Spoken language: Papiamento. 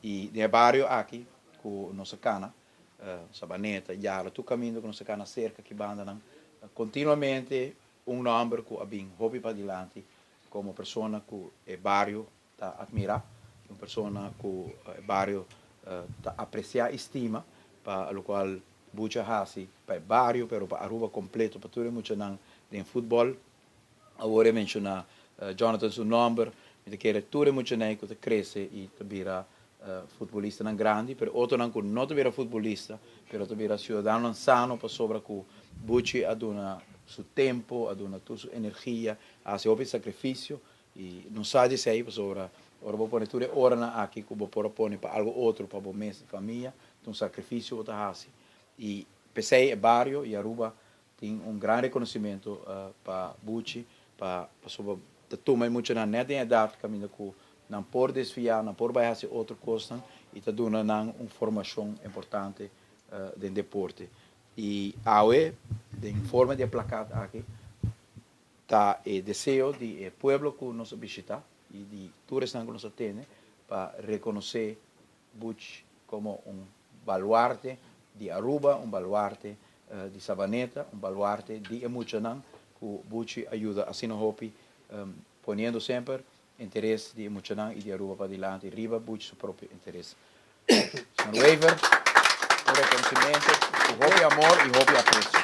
Y den e bario aki cu nos a cana, Sabaneta, Yara, tur caminda cu nos a cana cerca aki bandanan, continuamente un nomber cu a bin hopi padilanti como persona cu e bario ta admira, un persona cu e bario ta aprecia y stima pa locual Buchi a haci pa e bario, pero pa Aruba completo, pa tur e muchanan den futbol. Awor e menciona Jonathan su nomber, mi ta kere tur e muchanan cu ta crece y ta bira futbolistanan grandi, pero otronan cu no ta bira futbolista, pero ta bira ciudadanonan sano pasobra cu Buchi a duna su tempo, a duna tur su energia, a haci hopi sacrificio y no sa di esey pasobra ora bo pone tur e oranan aki cu bo por a pone pa algo otro pa bo mes y famia, ta un sacrificio bo ta haci y p'esey e bario y Aruba tin un gran reconocimento pa Buchi pa pasobra ta tuma e muchanan net den edad caminda cu nan por desvia, nan por bay haci otro cosnan y ta duna nan un formacion importante den deporte. Y awe den forma di e plakat aki ta e deseo di e pueblo cu nos a bishita y di tur esnan cu nos a tene pa reconoce Buchi como un baluarte di Aruba, un baluarte di Sabaneta, un baluarte di e muchanan cu Buchi a yuda asina hopi, poniendo semper interes di e muchanan y di Aruba padilanti riba Buchi su propio interes. Señor Wever, un reconocimento cu hopi amor y hopi aprecio.